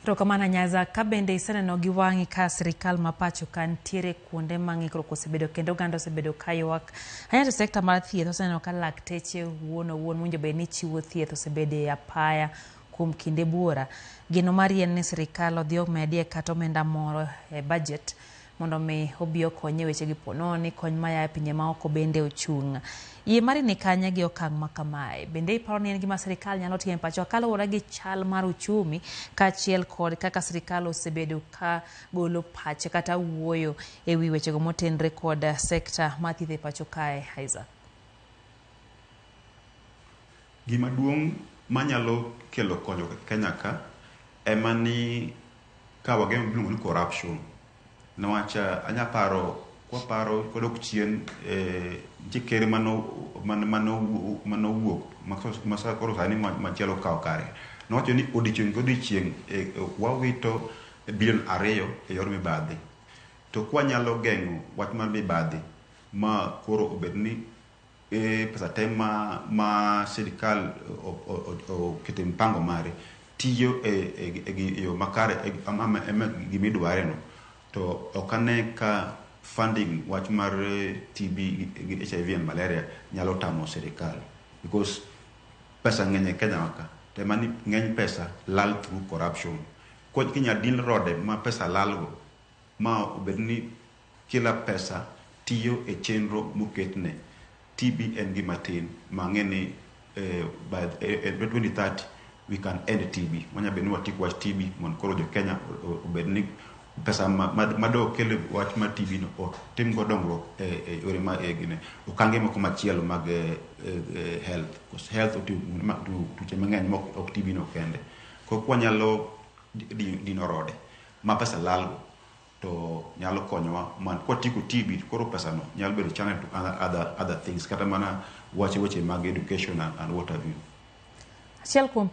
Erokamano Anyaza, ka bende iseneno gi wang'i ka sirikal ma pacho ka nitiere kuonde ma ng'ikruok osebedo kendo oganda osebedo ka ywak. Ahinya to sekta mar thieth oseneno ka lakteche wuon owuon mowinjo bed ni chiwo thieth osebedo e apaya kuom kinde buora. Geno mari en ni sirikal odhi omedie kata omenda moro e budget mondo mi obi okony e wechegi po nono ni kony maya e pinje maoko bende ochung'. Yie mari ni kanye gi okang' ma kamae? Bende iparo ni en gima sirikal nyalo timo e pacho kaluwore gi chal mar uchumi kaachiel kod kaka sirikal osebedo ka golo pache kata wuoyo e wi wechego motenre kod sekta mar thieth e pacho kae, Isaac? Gima duong' manyalo kelo konyruok e Kenya ka ema ni ka wageng'o gimiluongo ni corruption. Niwach anya paro kwaparo kwadok chien nitie ker manowuok ma koro sani machielo okawo kare. Nowacho ni odiochieng' ka odiochieng' wawito bilion 2 e yor mibadhi. To kwanyalo geng'o wach mar mibadhi ma koro obed ni pesa te ma sirikal oketo e mpango mare tiyo e yo makare gimidware no, to ok ane ka funding wach mar TB gi HIV and malaria nyalo tamo sirikal, because pesa ng'eny e Kenya wa ka, to ema ni ng'eny pesa lal through corruption. Kinya din rode ma pesa lal go ma obed ni kila pesa tiyo e chenro moketne, TB en gima tin ma ang'e ni by 2030 we can end TB. Wanya bedo ni watieko wach TB mondo koro jo Kenya obed ni pesa ma kel wach mar TB no otim go dongruok e yore ma gine okange moko machielo mag health, because health oting'o tuoche mang'eny ma ok TB no kende. Koro kwanyalo dino rode ma pesa lal go, to nyalo konyowa man kwatieko TB, koro pesa no nyalo bedo channel to other things, kata mana wach weche mag education and what have you. Achiel kuom